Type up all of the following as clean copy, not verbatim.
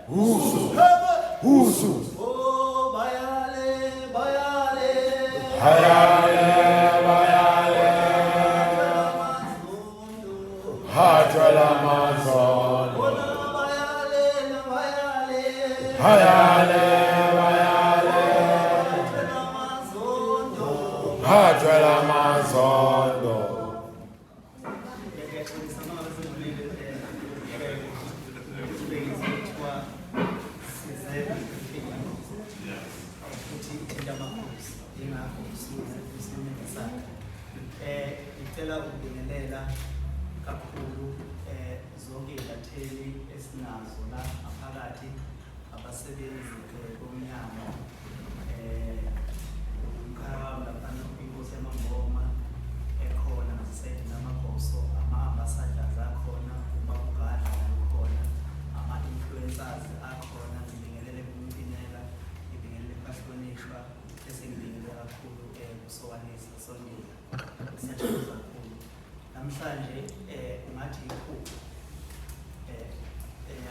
Husu. Husu. Oh, bayale, bayale. Hayale, bayale. Hathwela mazondo. Bona bayale, bayale. Hayale, bayale. Hathwela mazondo. Hathwela mazondo. Ngiyaxolisa uma ngabe sengibulile ukubhekisa kuthiwa size futhi ithinta amakhosi yingakho usunenesakhe. Ngicela ukubingelela kakhulu zonke iy'ntatheli esinazo la ngaphakathi abasebenzi bomnyango umkhaya wami laphana inkosi yamangoma ekhona ngasesayidini lamagoso ama-ambassadors akhona ubaba uGadla ukhona ama-influencers akhona ngibingelele kumcinela ngibingelele kubahlonishwa bese ngibingelele kakhulu kusowanisa sondela siyathokoza kakhulu namhlanje ungathi iphupho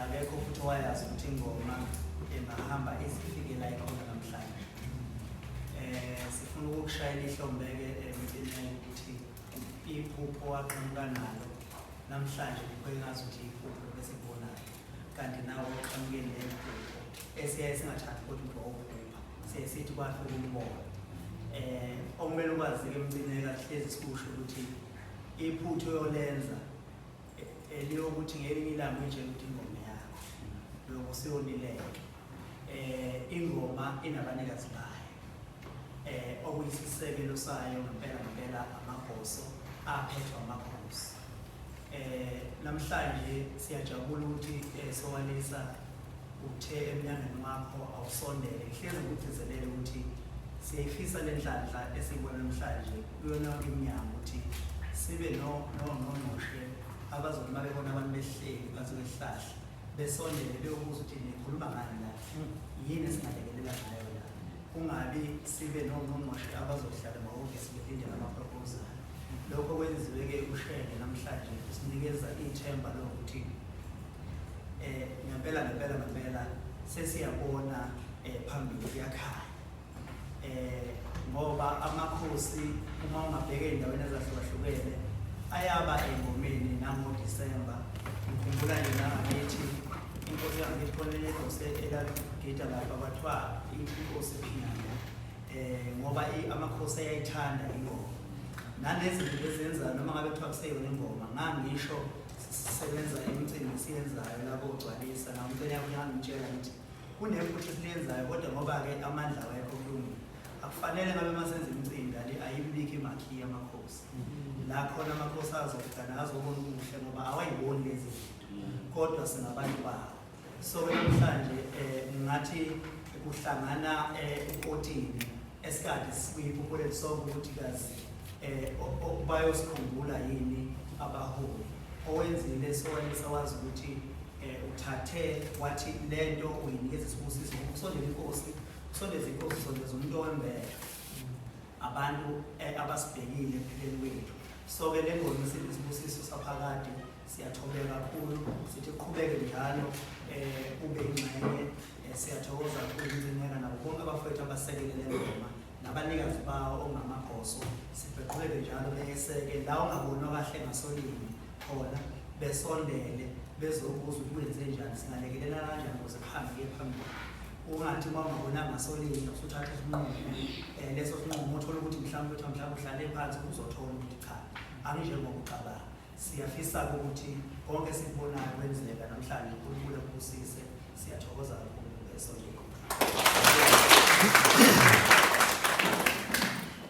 akekho futhi owayazi ukuthi ingoma engahamba izifike la ikhona namhlanje. Sifuna ukukushayela ihlombe-ke emcineni ukuthi iphupho waqhamuka nalo namhlanje kukho engazuthi iphupho besikubonayo kanti nawe uqhamuke nephupho esiyaye singathathi kodwa ukuthi wawuphupha siyaye sithi kwafika umbono. Okumele ukwazi-ke Mcineka hlezi sikusho ukuthi iphutha oyolenza eliyokuthi ngelinye ilanga uyitshela ukuthi ingoma yakho lokho siyonileke. Ingoma inabanikazi bayo okuyisisekelo sayo ngempela ngempela amagoso aphethwe amakhosi. Namhlanje siyajabula ukuthi Sowalisa uthe emnyangweni wakho awusondele ngihlezi ngikugcizelele ukuthi siyayifisa le nhlanhla esiyibona namhlanje kuyona yonke iminyango ukuthi sibe nongqongqoshe abazothi uma bebona abantu behleli phansi kwesihlahla besondele beyobuza ukuthi nikhuluma ngani la, yini esingalekelela ngayo la, kungabi sibe nongqongqoshe abazohlala emahhovisi belindele ama-proposal. Lokho kwenziwe-ke uShenge namhlanje kusinikeza ithemba lokuthi ngempela ngempela ngempela sesiyabona phambili kuyakhanya ngoba amakhosi uma ungabheka ey'ndaweni ezahlukahlukene ayaba engomeni nangoDisemba. Ngikhumbula nje nangakithi inkosi yangakithi khona enye inkosi elagida lapha kwathiwa inkosi Phinyana ngoba amakhosi ayayithanda ingoma nalezi zinto ezenzayo noma ngabe kuthiwa kuseyona ingoma ngangisho sisebenza imicimbi esiyenzayo lapho ugcwalisa ngamcela yakuyangitshela ngithi kunephutha esilenzayo kodwa ngoba-ke amandla awekho kulungile akufanele ngabe uma senza imicimbi ayibikho imakhiya amakhosi la khona amakhosi azofika azobona ubuhle ngoba awayiboni lezi zinto kodwa singabantu bawo. So namhlanje ngathi kuhlangana ukotini esikade sikuyiphupho lethu sonke ukuthi kazi bayosikhumbula yini abaholi owenzile sowanisa wazi ukuthi uthathe wathi lento uyinikeza isibusiso ukusondela inkosi usondeza inkosi usondeza umuntu owembethe abantu abasibhekile ekuphileni kwethu. So-ke le ngoma isithi isibusiso saphakade siyathobeka kakhulu sithi qhubeke njalo ube ingxenye. Siyathokoza kakhulu Mcineka nabo bonke abafowethu abasekele le ngoma nabanikazi bawo ongamagoso sibeqhubeke njalo beyeseke la ungabonwa kahle ngasolinye khona besondele bezobuza ukuthi kwenze njani singalekelela kanjani ukuze kuhambe kuye phambili. Ungathi uma ungabonanga ngasolinye usuthatha isinqumo leso sinqumo uthole ukuthi mhlawumbe uthi mhlawumbe uhlale phansi uzothola ukuthi cha anginjengoba ucabanga. Siyafisa ukuthi konke esikubonayo kwenzeka namhlanje uNkulunkulu akubusise. Siyathokoza kakhulu.